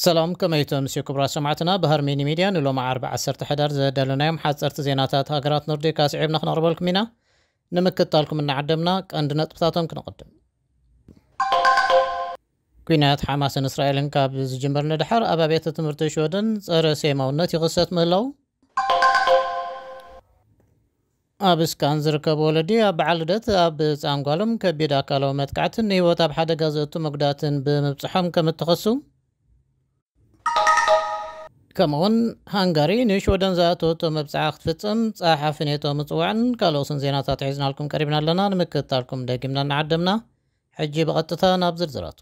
ሰላም፣ ከመይ ተምስዩ ክቡራት ሰማዕትና? ብሃርሜኒ ሚድያ ንሎሚ ዓርቢ ዓሰርተ ሕዳር ዘዳለናዮም ሓፀርቲ ዜናታት ሃገራት ኖርዲካ ስዒብና ክነቕርበልኩም ኢና። ንምክትታልኩም እናዓደምና ቀንዲ ነጥብታቶም ክንቕድም። ኲናት ሓማስን እስራኤልን ካብ ዝጅምር ንድሓር ኣብ ኣብያተ ትምህርቲ ሽወደን ጸረ ሴማውነት ይኽሰት ምህላው። ኣብ እስካን ዝርከቡ ወለዲ ኣብ በዓል ልደት ኣብ ጻንጓሎም ከቢድ ኣካላዊ መጥቃዕትን ንህይወት ኣብ ሓደጋ ዘእቱ መጉዳትን ብምብጽሖም ከም እተኸሱ። ከምኡውን ሃንጋሪ ንሽወደን ዝኣተወቶ መብጽዓ ክትፍጽም ጸሓፊ ኔቶ ምጽዋዕን ካልኦትን ዜናታት ሒዝናልኩም ቀሪብና ኣለና። ንምክትታልኩም ደጊምና እናዓደምና፣ ሕጂ ብቐጥታ ናብ ዝርዝራቱ።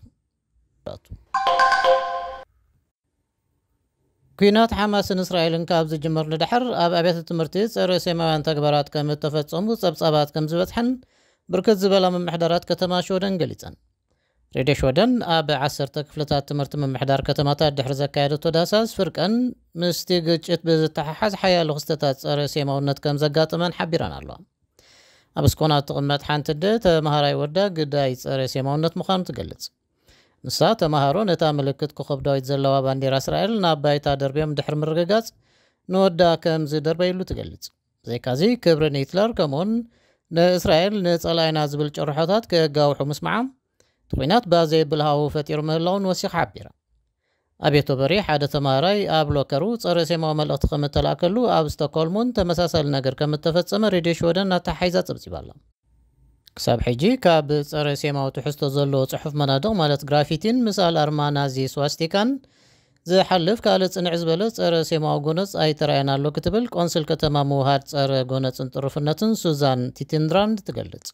ኲናት ሓማስን እስራኤልን ካብ ዝጅመር ንድሕር ኣብ ኣብያተ ትምህርቲ ጸረ ሴማውያን ተግባራት ከም እተፈጸሙ ጸብጻባት ከም ዝበጽሐን ብርክት ዝበላ ምምሕዳራት ከተማ ሽወደን ገሊጸን። ሬድዮ ሽወደን ኣብ ዓሰርተ ክፍልታት ትምህርቲ ምምሕዳር ከተማታት ድሕሪ ዘካየደቶ ዳሳስ ፍርቀን ምስቲ ግጭት ብዝተሓሓዝ ሓያሎ ክስተታት ጸረ ሴማውነት ከም ዘጋጠመን ሓቢረን ኣለዋ። ኣብ እስኮና እትቕመጥ ሓንቲ ኣደ ተምሃራይ ወዳ ግዳይ ጸረ ሴማውነት ምዃኑ ትገልጽ። ንሳ ተምሃሮ ነታ ምልክት ኮኸብ ዳዊት ዘለዋ ባንዴራ እስራኤል ናብ ባይታ ደርብዮም ድሕሪ ምርግጋጽ ንወዳ ከም ዝደርበይሉ ትገልጽ። ብዘይካዚ ክብሪ ንሂትለር ከምኡውን ንእስራኤል ንጸላኢና ዝብል ጭርሖታት ከጋውሑ ምስማዓ እቲ ኲናት ባዘይ ብልሃው ፈጢሩ ምህላውን ወሲኻ ሓቢራ። ኣብ ቤት በሪ ሓደ ተምሃራይ ኣብ ሎከሩ ጸረ ሴማዊ መልእኽቲ ከም እተላእከሉ ኣብ ስቶክሆልም እውን ተመሳሳሊ ነገር ከም እተፈጸመ ሬድዮ ሽወደን ኣተሓሒዛ ጸብጺባ ኣላ። ክሳብ ሕጂ ካብ ጸረ ሴማዊ ትሕዝቶ ዘለዎ ጽሑፍ መናድቕ ማለት ግራፊቲን ምስኣል ኣርማ ናዚ ስዋስቲካን ዝሓልፍ ካልእ ጽንዕ ዝበለ ጸረ ሴማዊ ጎነጽ ኣይተራእየን ኣሎ ክትብል ቆንስል ከተማ ምውሃድ ጸረ ጎነጽን ጥሩፍነትን ሱዛን ቲትንድራንድ ትገልጽ።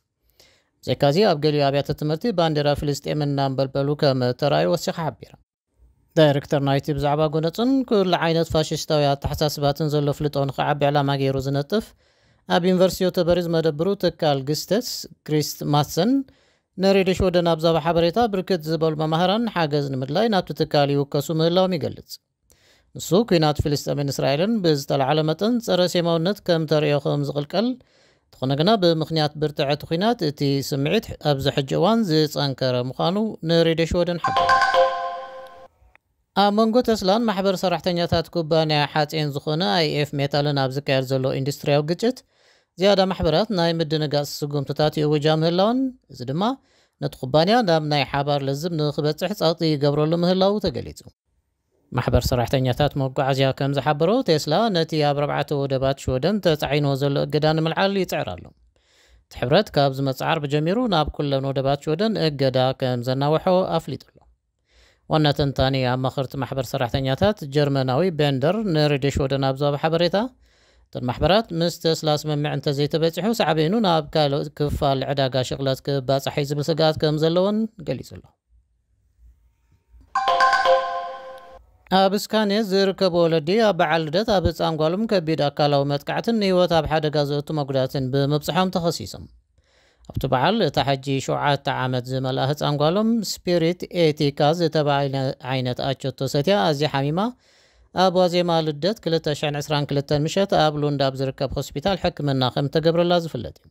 ብዘይካዚ ኣብ ገሊኡ ኣብያተ ትምህርቲ ባንዴራ ፍልስጤም እናንበልበሉ ከም ተራእዩ ወሲኻ ሓቢራ። ዳይሬክተር ናይቲ ብዛዕባ ጎነጽን ኩሉ ዓይነት ፋሽስታዊ ኣተሓሳስባትን ዘሎ ፍልጦ ንኽዓቢ ዕላማ ገይሩ ዝነጥፍ ኣብ ዩኒቨርሲቲ ዮተበሪ ዝመደብሩ ትካል ግስተስ ክሪስት ማትሰን ንሬድዮ ሽወደን ኣብ ዝሃቦ ሓበሬታ ብርክት ዝበሉ መማህራን ሓገዝ ንምድላይ ናብቲ ትካል ይውከሱ ምህላዎም ይገልጽ። ንሱ ኲናት ፍልስጤምን እስራኤልን ብዝተላዕለ መጠን ጸረ ሴማውነት ከም ተርእዮ ከም ዝቕልቀል እንተኾነ ግና ብምኽንያት ብርትዐ እቲ ኲናት እቲ ስምዒት ኣብዚ ሕጂ እዋን ዝጸንከረ ምዃኑ ንሬድዮ ሽወደን ሓቢሩ። ኣብ መንጎ ተስላን ማሕበር ሰራሕተኛታት ኩባንያ ሓጺን ዝኾነ ኣይኤፍ ሜታልን ኣብ ዝካየድ ዘሎ ኢንዱስትሪያዊ ግጭት ዝያዳ ማሕበራት ናይ ምድንጋጽ ስጉምትታት ይእውጃ ምህላውን እዚ ድማ ነቲ ኩባንያ ናብ ናይ ሓባር ለዝብ ንኽበጽሕ ጸቕጢ ይገብረሉ ምህላው ተገሊጹ። ማሕበር ሰራሕተኛታት መጓዓዝያ ከም ዝሓበሮ ቴስላ ነቲ ኣብ ኣርባዕተ ወደባት ሽወደን ተጻዒንዎ ዘሎ እገዳ ንምልዓል ይጽዕር ኣሎ። እቲ ሕብረት ካብ ዝመጽእ ዓርቢ ጀሚሩ ናብ ኩለን ወደባት ሽወደን እገዳ ከም ዘናውሖ ኣፍሊጡ ኣሎ። ዋና ተንታኒ ኣማኸርቲ ማሕበር ሰራሕተኛታት ጀርመናዊ ቤንደር ንሬድዮ ሽወደን ኣብ ዝሃቦ ሓበሬታ እተን ማሕበራት ምስ ተስላ ስምምዕ እንተዘይተበጺሑ ሳዕቤኑ ናብ ካልእ ክፋል ዕዳጋ ሽቕለት ክባጻሕ እዩ ዝብል ስግኣት ከም ዘለወን ገሊጹ ኣሎ። ኣብ እስካንየ ዝርከቡ ወለዲ ኣብ በዓል ልደት ኣብ ህፃን ጓሎም ከቢድ ኣካላዊ መጥቃዕትን ንህይወት ኣብ ሓደጋ ዘእቱ መጉዳትን ብምብፅሖም ተኸሲሶም። ኣብቲ በዓል እታ ሕጂ ሸውዓተ ዓመት ዝመልኣ ህፃን ጓሎም ስፒሪት ኤቲካ ዝተባህለ ዓይነት ኣቸቶ ሰትያ ኣዝያ ሓሚማ ኣብ ዋዜማ ልደት ክልተ ሽሕን ዕስራን ክልተን ምሸት ኣብ ሉንድ ኣብ ዝርከብ ሆስፒታል ሕክምና ከም ተገብረላ ዝፍለጥ እዩ።